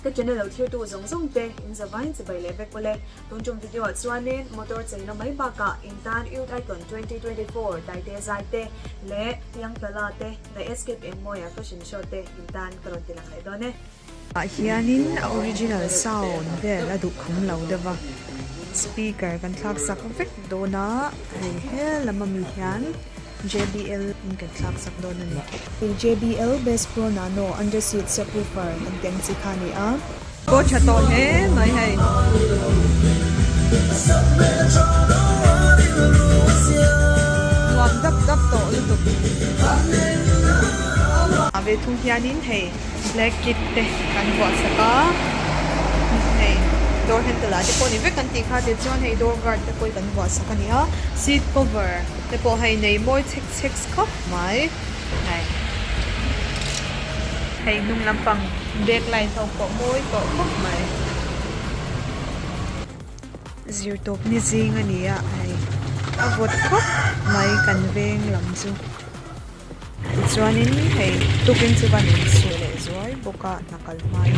Ka channel lo thirtu zawng zawng te in zavaiin chibai leh vek ule. Tun tum video ah chuanin motor cheina mai bakah in tan Youth Icon 2024 Taite Zai te leh Young Fella te The Escape Engmawia Fashion Show te in tan ka rawn ti lang leh dawn e. Ah hianin a original sound vel a duh kham lo deuh a, speaker kan thlak sak vek dawn a, hei helam ami hian JBL in kan thlak sak dawn a ni. Hei JBL Bass Pro Nano under seat subwoofer kan tih ang chi kha a ni a. Pawh tha tawh hle mai hei. Nuam dap dap tawh lutuk. A ve thung hianin hei black kit te kan vuah sak a, hei door handle ah te pawh ni vek kan tih kha tichuan hei door guard te pawh hi kan vuah sak a ni a, seat cover te pawh hei nei mawi chhek chhek khawp mai hei. Hei hnung lampang back light ho pawh mawi tawh khawp mai. Zirtawp ni zing a ni a hei a vawt khawp mai kan veng lam chu. Tichuanin hei tukin chu kan inchhuah leh zuai bawk a hna kal hmain.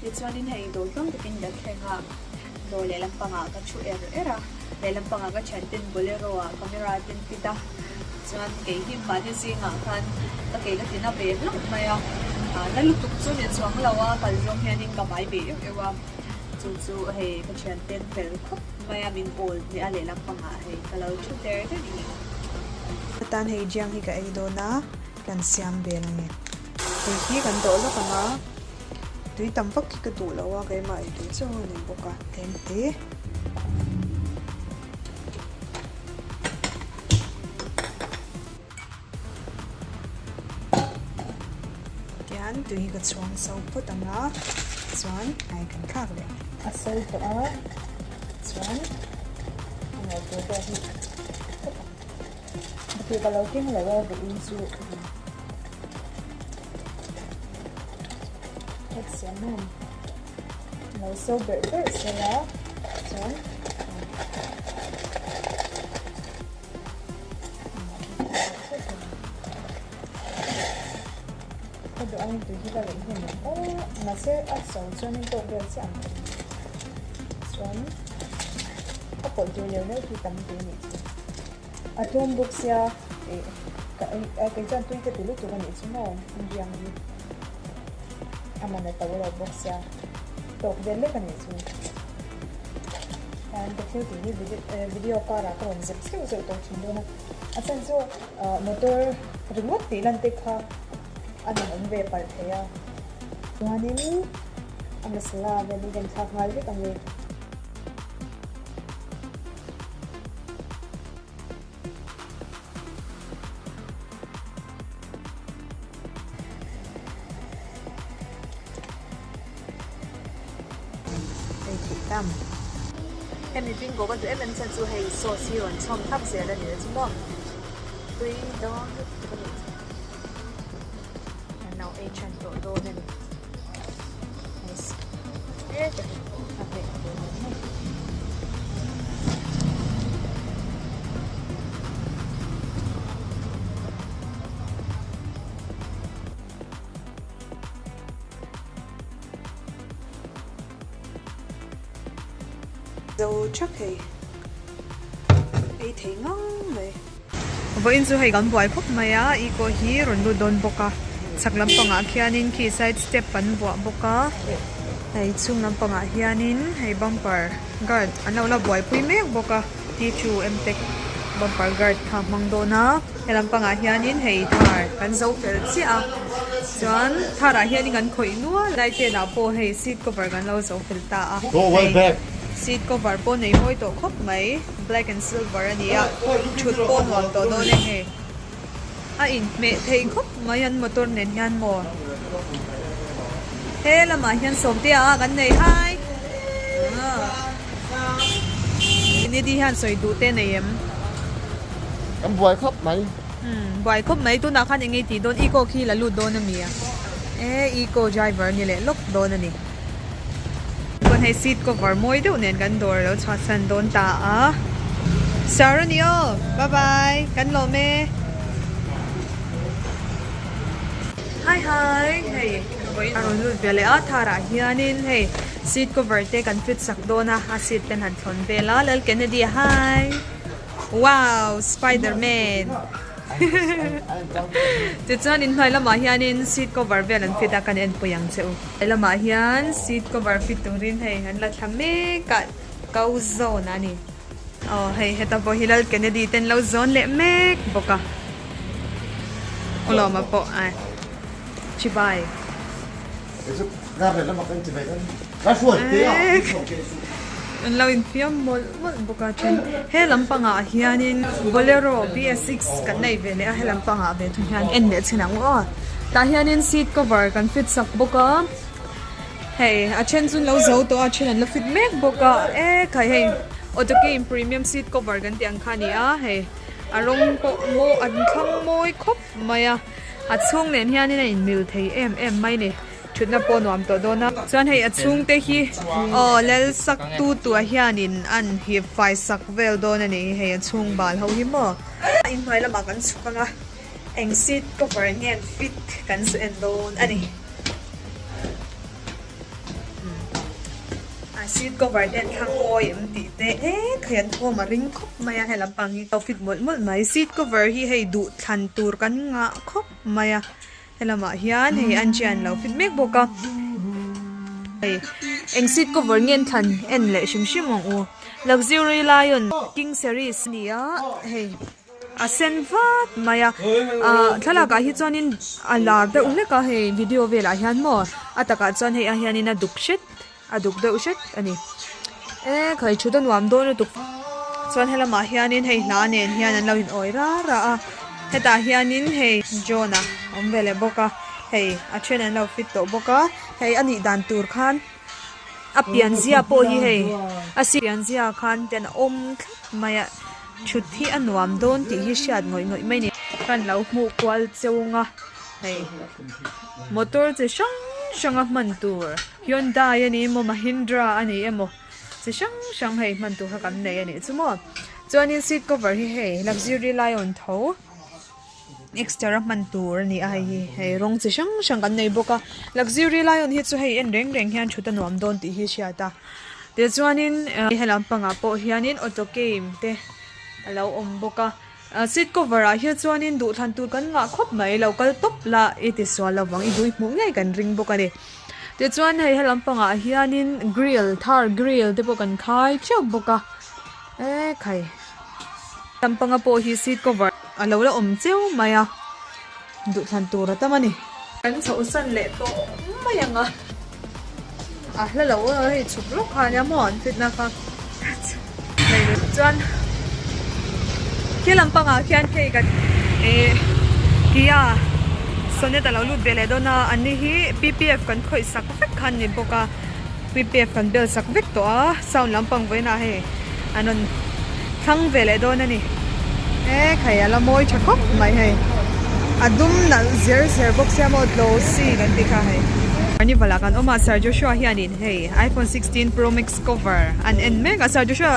Tichuanin hei dawr tlawm takin ka thleng a, dawr lehlam pangah ka thu er er a, lehlam pangah ka thianten bolero ah camera ten fit a, chuan kei hi mahni zingah khan ka kei ka ti na ve hlauh mai a, na lutuk chu ni chuang lo a, kal zawng hianin ka vai ve euh euh a, chu chu hei ka thianten fel khawp mai a min awl hnih a lehlam pangah hei ka lo thu der der a ni. Atan hei jiang hi ka ei dawn a, kan siam vel a ni. Tui hi kan dawh lawk ang a, tui tam vak hi ka duh lo a, keimah ei tui chauh a ni bawk a, tlem te. Tihian tui hi ka chhuang so phawt ang a, chuan ai kan thlak leh ang. A so tawh a, chuan a ngaih tur pawh hi phawt ang. Tih ka lo keng lo a vawiin chu Heti siam em? Lo so berh berh sela chuan. Ka duh angin tui hi ka leih hnem ang aw mahse a so chuanin tawk vel chiah ang ka ring chuan a pawlh tur neuh neuh hi tam ve anih chu a tlawm bawk sia ih ka ei kei chuan tui ka ti lutuk anih chu maw inriang hi a man a to lo bawk sia tawk vel lek anih chu. Ka thil tih hi video karah ka rawn zep zeuh zeuh tawh thin dawn a, a chhan chu motor ringawt tih lan te kha a rawn awm ve palh thei a. Chuanin a masala vel hi kan thlak nghal vek ang e. Hei theih tam. Hemi bingo ka duh em em chuan chu hei sauce hi rawn chhawm thlap zel a ni le chu maw. Tui dawn lutuk a nih chu. Kan lo ei than tawh dawn a ni. Nice. A hmeh tur ni mai. Zo thak hei ei thei ngang mai. Vawiin chu hei kan buai khawp mai a, eco hi rawn lut dawn bawk a, chhak lampangah khianin khi side step an vuah bawk a, hei chhung lampangah hianin hei bumper guard an lo la buaipui mek bawk a. T2 Mtech bumper guard kha a hmang dawn a, he lampangah hianin hei thar kan zo fel chiah a, chuan tharah hianin kan khawih nual a, pen ah pawh hei seat cover kan lo zo fel ta a, hei seat cover pawh nei mawi tawh khawp mai, black and silver a ni a, thut pawh nuam tawh dawn e hei, a inhmeh thei khawp mai an motor nen hian maw, he lamah hian sawmtea a kan nei hai. Nidhi hian sawi duh te nei em? Kan buai khawp mai. Umm buai khawp mai tunah khan eng nge tih dawn eco khi la lut dawn a mi a e eco driver ni leh lawk dawn a ni. Chuan hei seat cover mawi deuh nen kan dawr alo chhuahsan dawn ta a Sir a ni aw bye bye kan lawm e. Hi hi hei. A rawn lut ve leh a, Thar ah hianin hei seat cover te kan fit sak dawn a, a seat ten han thlawn vel a, Lal Kennedy hi! Wow! Spider Man! Tichuan inhnuai lamah hianin seat cover vel an fit a, kan enpui ang che u. Lamah hian seat cover fit turin hei an la thla mek a, kau zawn a ni. Aw hei heta pawh hi Lal Kennedy ten lo zawn leh mek bawk a, Ulawma pawh a chibai. An lo infiam mawlh mawlh bawk a then he lampangah hianin Bolero BSX kan nei ve leh a he lampangah ve thung hian en leh chin ang aw tah hianin seat cover kan fit sak bawk a hei a then chu an lo zo tawh a a then an la fit mek bawk a e khai hei auto game premium seat cover kan tih ang kha a ni a hei a rawng pawh maw an thlang mawi khawp mai a a chhung nen hianin a inmil thei em em mai a ni. Thutna pawh nuam tawh dawn a. Chuan hei a chhungte hi aw lal sak tu tua hianin an hip fai sak vel dawn a ni hei a chhung bal ho hi maw. Inhnuai lamah kan chhuk ang a, eng seat cover nge an fit kan zu en dawn a ni. A seat cover te an thlang mawi em tih te ek hei an thawm a ring khawp mai a he lampang hi a fit mawlh mawlh mai. Seat cover hi hei duh thlan tur kan ngah khawp mai a. Helamah hian hei an chian lo fit mek bawk a hei eng seat cover nge an thlan en leh hrim hrim ang u luxury lion king series a ni a hei a sen vat mai a ah thlalak ah hi chuanin a lar deuh hlek a hei video velah hian maw a takah chuan hei ah hianin a duk hret. A duk deuh hret a ni. E khai thut a nuam dawn lutuk. Chuan helamah hianin hei hla nen hian an lo in awi ra ra a. Hetah hianin hei John a awm ve leh bawk a. Hei a then an lo fit tawh bawk a. Hei a nih dan tur khan a pianzia pawh hi hei a pianzia khan ten a awm thlap mai a. Thut hi a nuam dawn tih hi hriat ngawih ngawih mai a ni. Kan lo hmuh kual cheu nga hei motor chi hrang hrang a hman tur. Hyundai a ni emaw Mahindra a ni emaw chi hrang hrang hei hman tur kha kan nei a nih chu maw chuanin seat cover hi hei luxury lion tho exter a hman tur a ni a hei hi hei rawng chi hrang hrang kan nei bawk a luxury lion hi chu hei en reng reng hian thut a nuam dawn tih hi a hriat a tichuanin helam pangah pawh hianin auto game te a lo awm bawk a. Seat cover ah hian chuanin duhthlan tur kan ngah khawp mai lo kal tawp la i ti sual lo vang i dui hmuh ngei kan ring bawk a ni. Tichuan hei helam pangah hianin grill thar grill te pawh kan khai theuh bawk a e khai lampanga pawh hi seat cover a lo la awm cheu mai a duhthlan tur a tam a ni. Kan chhoh san leh tawh mai ang a a hla lo a hei chhuk lawk kha ania maw an fit na kha chuan khi lampangah khian hei kan eh Kia Sonet a lo lut ve leh dawn a an ni hi P P F kan khawih sak vek kha an ni bawk a P P F kan bel sak vek tawh a sound lampang vawiinah hei an rawn thlang ve leh dawn a ni e khai a la mawi tha khawp mai hei a dum nalh zer zer bawk sia maw glossy kan tih kha hei. Carnival ah kan awm a Sir Joshua hianin hei iPhone 16 Pro Max cover an en mek a Sir Joshua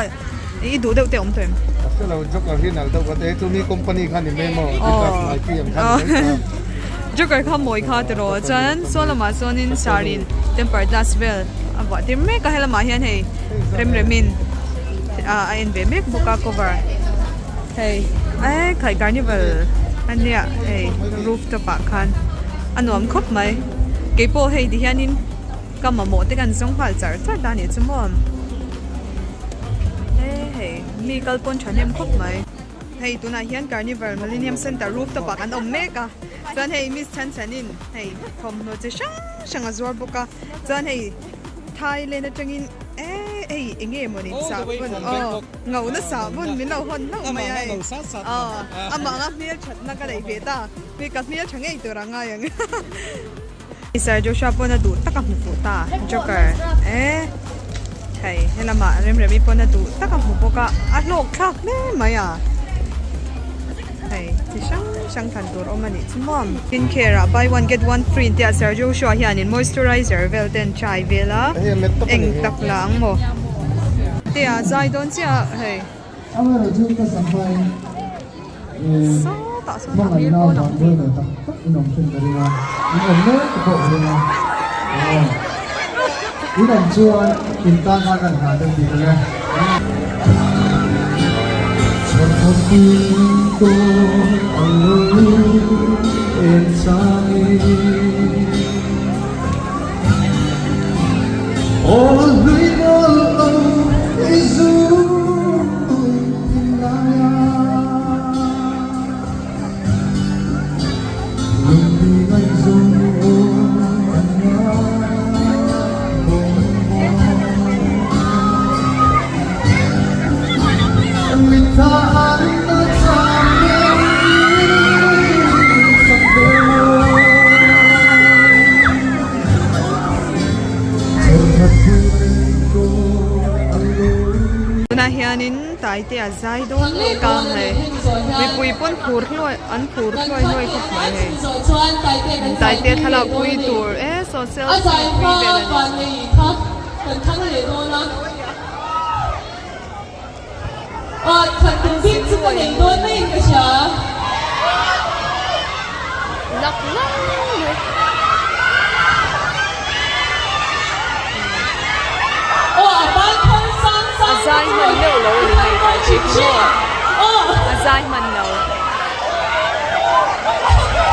i duh deuh te awm tawh em? A hre lo Joker hi nalh deuh ka ti hei chu mi company kha ni mai maw Adidas Nike ang kha ni mai kha. Joker kha mawi kha tiraw chuan saw lamah sawnin sar in temper glass vel a vuah tir mek a helamah hian hei rem remin ah a en ve mek bawk a cover hei eh khai carnival ania hei rooftop ah khan a nuam khawp mai keipawh hei ti hianin ka mamawh te kan zawng nghal char char ta a nih chu maw he hei mi kal pawn thahnem khawp mai. Hei tunah hian Carnival Millennium Centre rooftop ah kan awm mek a, chuan hei Miss Chan Chanin hei thawmhnaw chi hrang hrang a zuar bawk a, chuan hei Thailand atangin eh hei eng nge mawni sahbawn aw ngauna sahbawn min lo hawn hlauh mai a hei aw amah anga hmelthatna ka neih ve ta hei ka hmeltha ngei tur a ngai ang Sir Joshua pawn a duh tak a hmu fuh ta Joker eh hei helamah Remremi pawn a duh tak a hmu bawk a a hlawk thlak hle mai a hei chi hrang hrang thlan tur awm a nih chu maw skin care ah buy one get one free tia Sir Joshua hianin moisturizer vel te an try vel a eng tak la ang maw te a zai dawn chiah a hei. Sawtah sawn a hmel pawn ang. In awm chuan in tan khan kan hna deuh bik ang e. Tunah hianin Taitea zai dawn mek a hei mipui pawn phur hluai an phur hluai hluai khawp mai hei Taitea thlalak pui tur e social pui vel a ni. A zai hman meuh lo a ni hei kai che hi maw a zai hman lo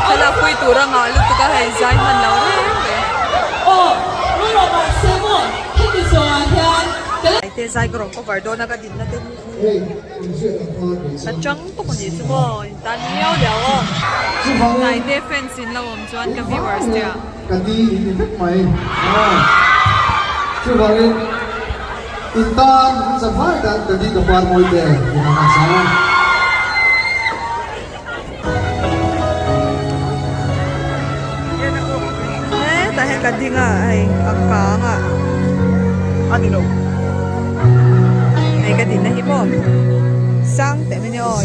thlalak pui tur a ngah lutuk a hei zai hman lo reng reng. Te zai ka rawn cover dawn a ka dinna te a chang bawk a nih chu maw in tan miau liau aw Taite fans in lo awm chuan ka viewers te ah. Ka ti in ni vek mai chuvangin in tan in zahmai tan ka ti ka par mawi te in ang an chang a. Hetah hian ka ding a hei a kang a hei ka dinna hi maw sang teh mai a ni aw.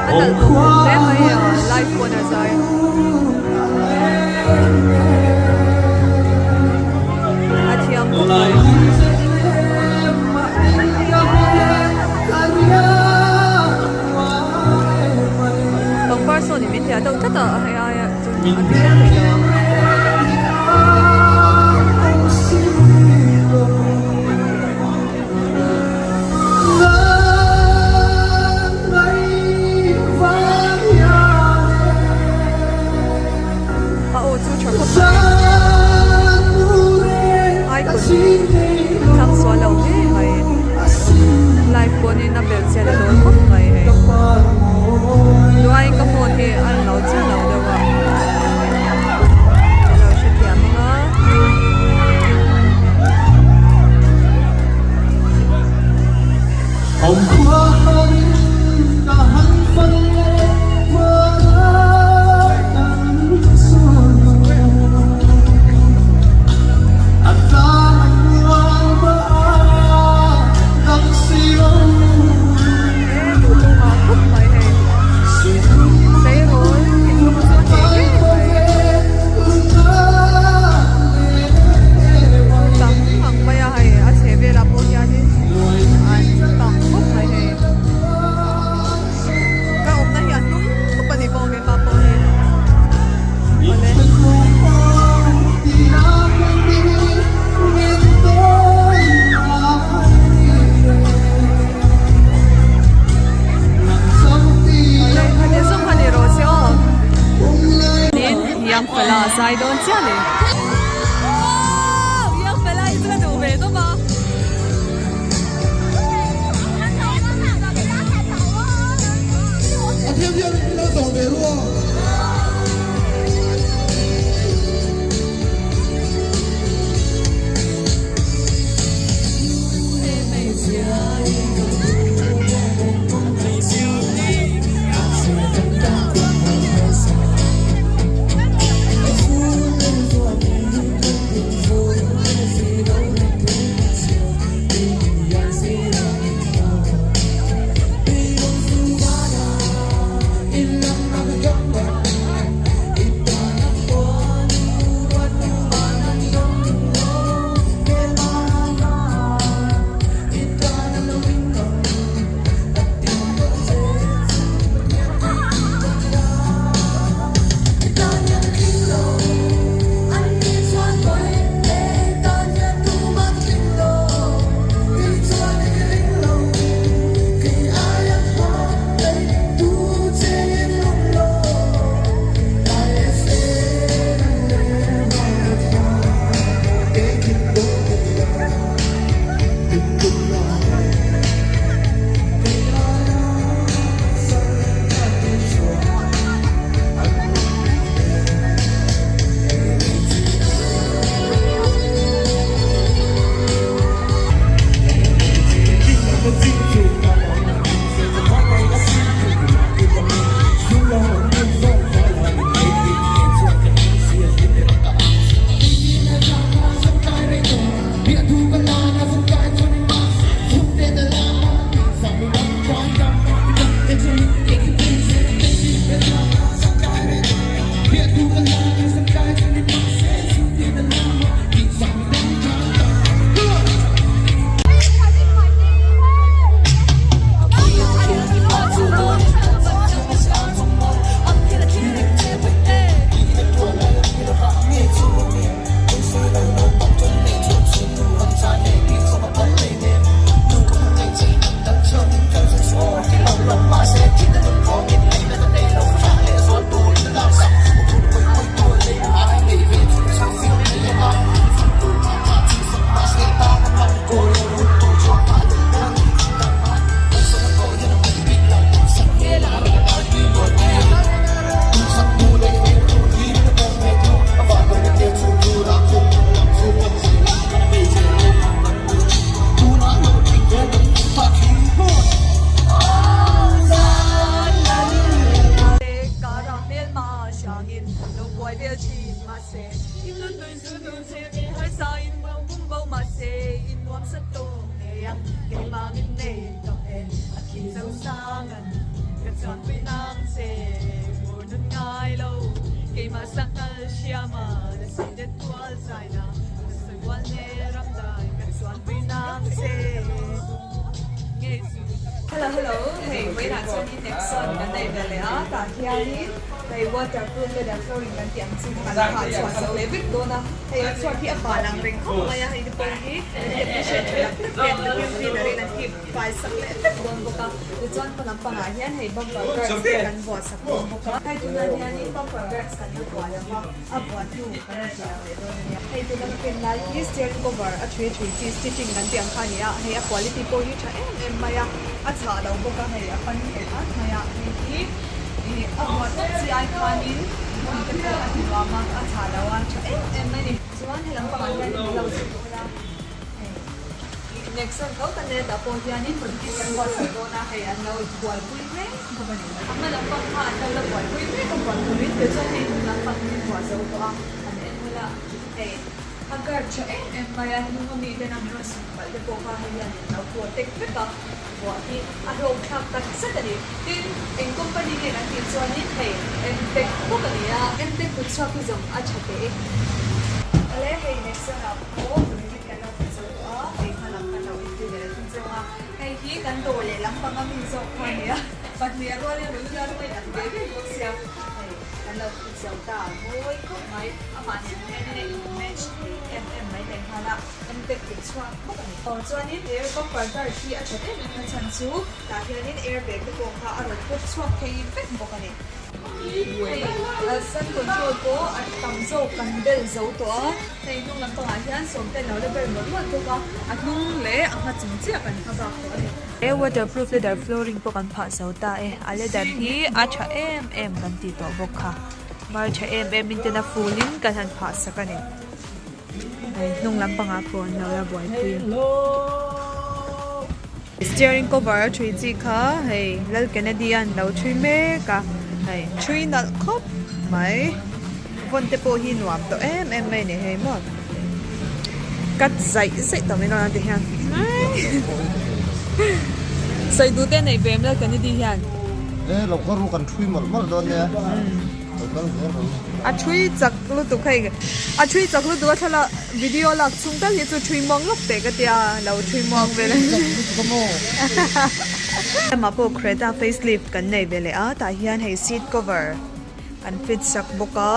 A nalh bawk hle mai a live pawn a zai. A thiam khawp mai. Pangpar sawn in min hliah deuh tlat a hei aia chuan a ti hle thei lo ang. Hello hello hei vawiinah chuanin Nexon kan nei ve leh a tah hianin hei waterproof leather flooring kan tih ang chi kha kan phah chhuah sak leh vek dawn a hei a chhuat hi a bal ang reng khawp mai a hei te pawh hi technician tha tak tak ten vacuum cleaner in an hip fai sak leh vek dawn bawk a tichuan hma lampangah hian hei bumper guards te kan vuah sak dawn bawk a hei tunah hianin bumper guards kan la vuah lo va a vuah hnu kan rawn ti lang leh dawn a nia. Hei tuna ka ken lai hi steering cover a thui thui chi stitching kan tih ang kha a ni a, hei a quality pawh hi tha em em mai a, a chhah lo bawk a, hei a pan nghet at mai a, hei hi ih a vuah tawp chi ai khanin hmun te pawh a ti nuam a, a chhah lo a, tha em em mai a ni. Chuan he lampangah hian min lo zir duh ula, hei ih Nexon tho kan nei a tah pawh hianin body kit kan buatsaih dawn a, hei an lo buaipui mek bawk a ni. A hma lampang kha an lo la buaipui mek a buat turin tichuan hei hnung lampang hi an buah zo tawh a. An en ula, hei a guard tha em em mai a, hnung ami tena min rawn suk palh te pawh kha hei hian in lo protect vek a, vuah hi a hlawm thlak tak zet a ni. Tin, eng company nge kan tih chuanin hei Mtech bawk a ni a, Mtech kut chhuak hi zawng a tha teh e. Awle, hei Nexon ah pawh Bridget kan lo ti zo tawh a, hei hmalam kan lo entir leh thung zawng a, hei hi kan dawr leh lampang ami zawk kha a ni a, pahnih a rualin rawn lut a, rualin an ve ve bawk sia, hei kan lo. Zo ta mawi khawp mai. Amah nen hian in a in match thei em em mai leh nghal a, Mtech kut chhuak bawk a ni. Aw chuanin air bumper guard hi a that em em na chhan chu tah hianin air bag te pawh kha a rawn pawp chhuak thei vek bawk a ni. Hei sun control pawh a tam zawk kan bel zo tawh a, hei hnung lampangah hian sawmten lo la bel mawlh mawlh bawk a, a hnung leh a hma chung chiah kan hma bak tawh a ni. He waterproof leather flooring pawh kan phah zo ta e, a leather hi a tha em em kan tih tawh bawk kha, mar tha em em in ten a ful in kan han phah sak a ni, hei hnung lampangah pawh an lo la buaipui. Steering cover a thui chi kha hei Lal Kennedy an lo thui mek a, hei thui nalh khawp mai, vawn te pawh hi nuam tawh em em mai a ni hei maw. Cut zaih zaih tawh mai dawn a ti hian sawi duh te neih ve em Lal Kennedy hian. E lo khaw ru kan thui mawlh mawlh dawn nia lo kal zel ru. A thui chak lutuk hei a thui chak lutuk a thlalak video lak chhung tal hi chu thui muang lawk teh ka tia lo thui muang vel a. Lamah pawh Creta facelift kan nei ve leh a tah hian hei seat cover an fit sak bawk a.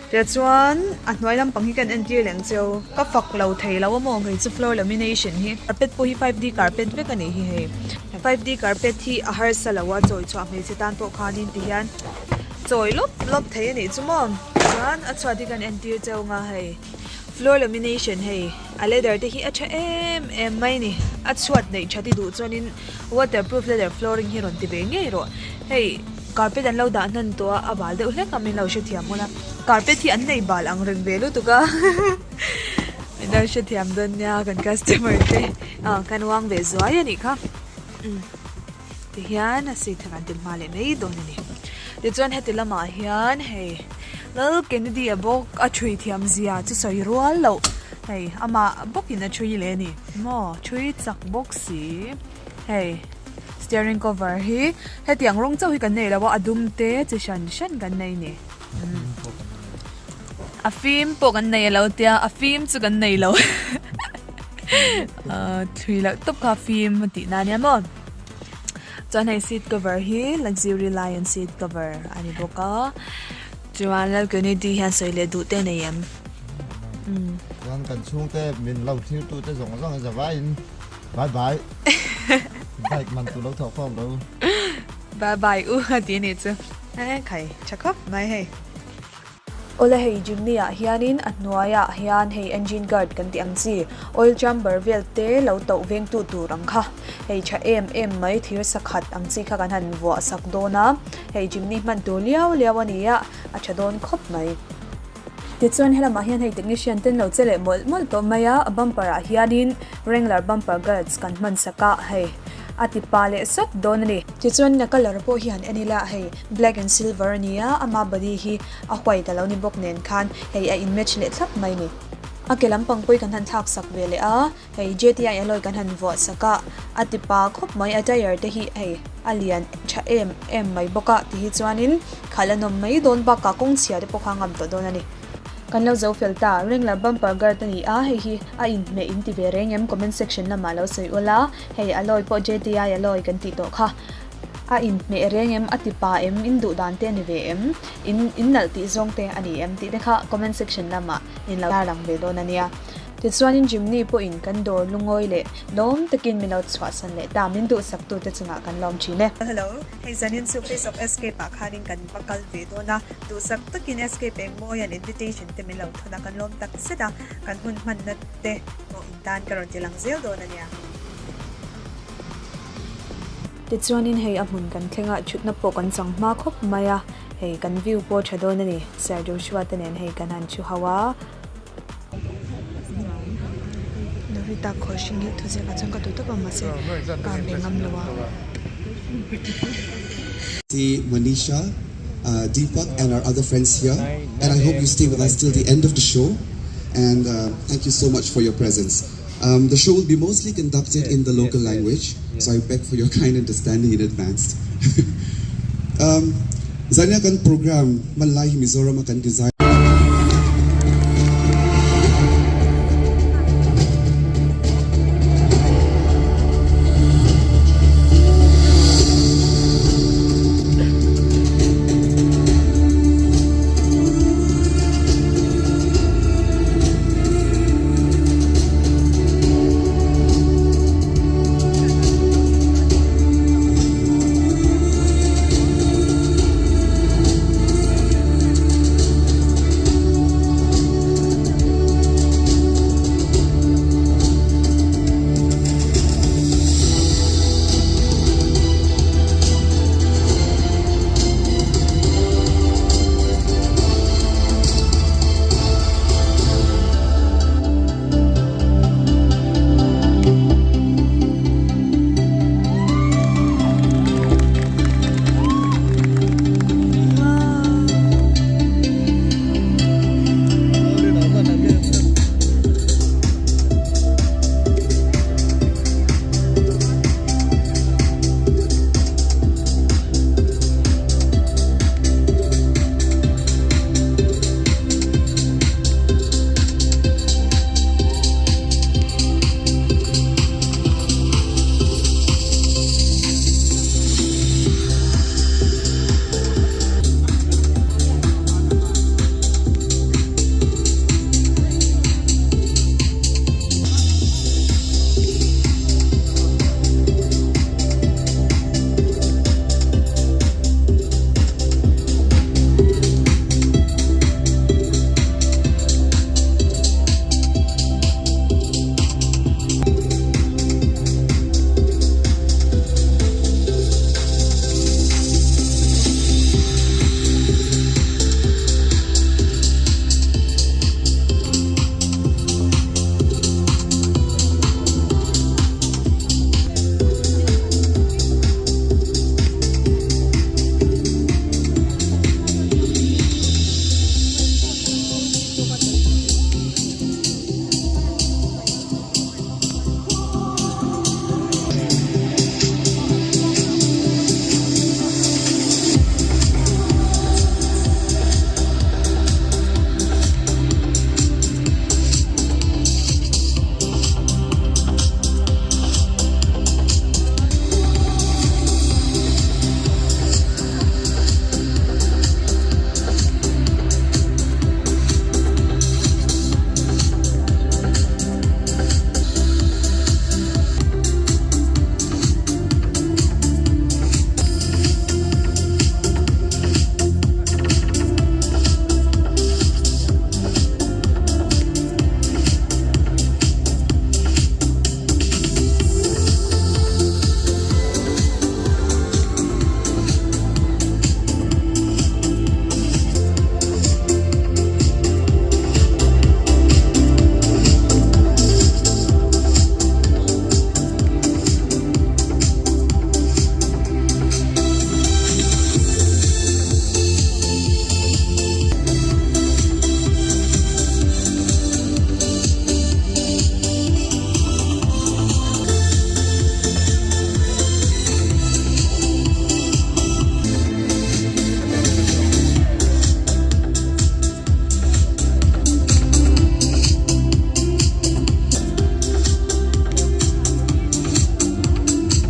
Tichuan a hnuai lampang hi kan entir leh ang cheu ka fak lo thei lo a maw hei chu floor lamination hi carpet pawh hi 5D carpet vek a nih hi hei 5D carpet hi a harsa lo a chawi chhuah hmeichhe tan pawh khanin ti hian chawi lawp lawp thei a nih chu maw chuan a chhuat hi kan entir cheu nga hei floor lamination hei a leather te hi a tha em em mai a ni a chhuat neih that i duh chuanin waterproof leather flooring hi rawn ti ve ngei rawh hei. Carpet an lo dah hnan tawh a, a bal deuh hlek a min lo hrethiam hmun a. Carpet hi an nei bal ang reng ve lutuk a min lo hrethiam dawn nia kan customer te ah kan uang ve zuai a nih kha umm tihian a seat kha kan tel hma leh mai dawn a ni. Tichuan heti lamah hian hei Lal Kennedy a bawk a thui thiam zia chu sawi rual loh hei amah bawkin a thui leh a ni maw thui chak bawk si. Hei steering cover hi hetiang rawng chauh hi kan nei lo a a dum te chi hran hran kan nei ni a fim pawh kan nei alo tia a fim chu kan nei lo ah thui loh tawp kha fim a tih na ania maw chuan hei seat cover hi luxury lion seat cover a ni bawk a chuan lalkuniti hian sawi leh duh te a nei em. Chuan kan chhungte min lo thlir tu te zawng zawng hi zavaiin. Bye bye. Bike man tu lo thawh khawm lo. Bye bye u a ti anih chu. E khai tha khawp mai hei. Awle hei Jimny ah hianin a hnuaiah hian hei engine guard kan tih ang chi oil chamber vel te lo toh veng tu tur ang kha hei tha em em mai thir sakhat ang chi kha kan han vuah sak dawn a hei Jimny hman tur liau liau a ni a a tha dawn khawp mai. Tichuan helamah hian hei technician ten lo che leh mawlh mawlh tawh mai a, a bumper ah hianin Wrangler bumper guards kan hman sak a, hei a ti pa leh sawt dawn a ni. Tichuan a colour pawh hi han en ila hei black and silver a ni a, ama body hi a white a lo ni bawk nen khan hei a in match leh thlap mai a ni. A ke lampang pawh hi kan han thlak sak ve leh a, hei JTI alloy kan han vuah sak a, a ti pa khawp mai a tyre te hi hei. a lian tha em em mai bawk a ti hi chuanin khalh a nawm mai dawn bakah kawng chhia te pawh kha a ngam tawh dawn a ni. Kan lo zo fel ta, Wrangler bumper guard a ni a, hei hi a inhmeh in ti ve reng em comment section lamah lo sawi ula, hei alloy pawh JTI alloy kan tih tawh kha a inhmeh reng em a ti pa em in duh dan te a ni ve em in in nalh tih zawng te a ni em tih te kha comment section lamah in lo tarlang ve dawn a nia. Tichuanin Jimny pawhin kan dawr lungawi leh lawm takin min lo chhuahsan leh ta, min duhsaktute chungah kan lawm thin e. Hello, hei zanin chu Face of Escape ah khanin kan va kal ve dawn a, duhsak takin Escape engmawian invitation te min lo thawn a, kan lawm tak zet a, kan hun hmanna te pawh in tan ka rawn ti lang zel dawn a nia. Tichuanin hei a hmun kan thleng a, thutna pawh kan chang hma khawp mai a, hei kan view pawh tha dawn a ni, Sir Joshua te nen hei kan han thu ho a. Dorita khawl hring hi thuziak ah chuan ka duh tawp a mahse ka be ngam lo a. See Manisha, Deepak and our other friends here and I hope you stay with us till the end of the show and thank you so much for your presence. The show will be mostly conducted in the local language so I beg for your kind understanding in advance. Zania kan program hman lai hi Mizoram a kan design.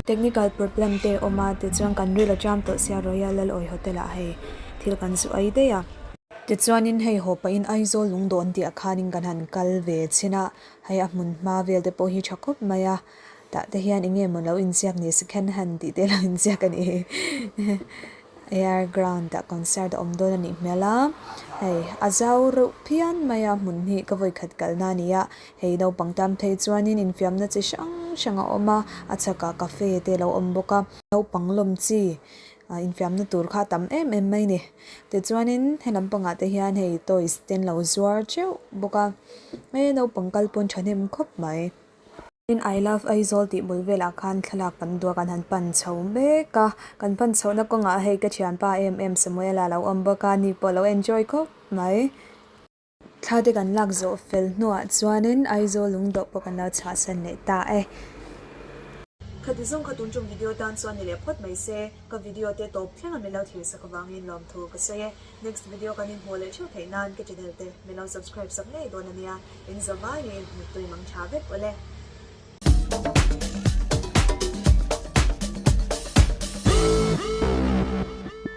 Technical problem te a awm a tichuan kan ril a jam tawh sia Royal Lalawi Hotel ah hei thil kan zu ei daih a. Tichuanin hei haw pahin Aizawl lungdawn tih ah khanin kan han kal ve chhin a, hei a hmun hma vel te pawh hi tha khawp mai a, tah te hian eng nge maw lo inziak ni second hand tih te lo inziak a ni air ground ah concert a awm dawn a nih hmel a, hei a zau reuh phian mai a hmun hi ka vawikhat kalna a ni a, hei naupang tam phei chuanin infiamna chi hrang hrang a awm a, a chhakah cafe te a lo awm bawk a, naupang lawm chi ah infiamna tur kha a tam em em mai a ni. Tichuanin he lampangah te hian hei toys te an lo zuar teuh bawk a, he naupang kal pawn thahnem khawp mai. Tin I love Aizawl tih bul velah khan thlalak kan duh a kan han pan chho mek a, kan pan chhohna kawngah hei ka thianpa em em Samuela a lo awm bawk a, ni pawh a lo enjoy khawp mai. Thla te kan lak zawh fel hnuah chuanin Aizawl lungdawh pawh kan lo chhuahsan leh ta e. Khati zawng kha tun tum video tan chuan ni leh phawt mai se, ka video te tawp thleng a min lo thlir sak avangin lawmthu ka sawi e. Next video kan inhmuh leh theuh theih nan ka channel te min lo subscribe sak ngei dawn a nia, in zavaiin mittui mang tha vek awle.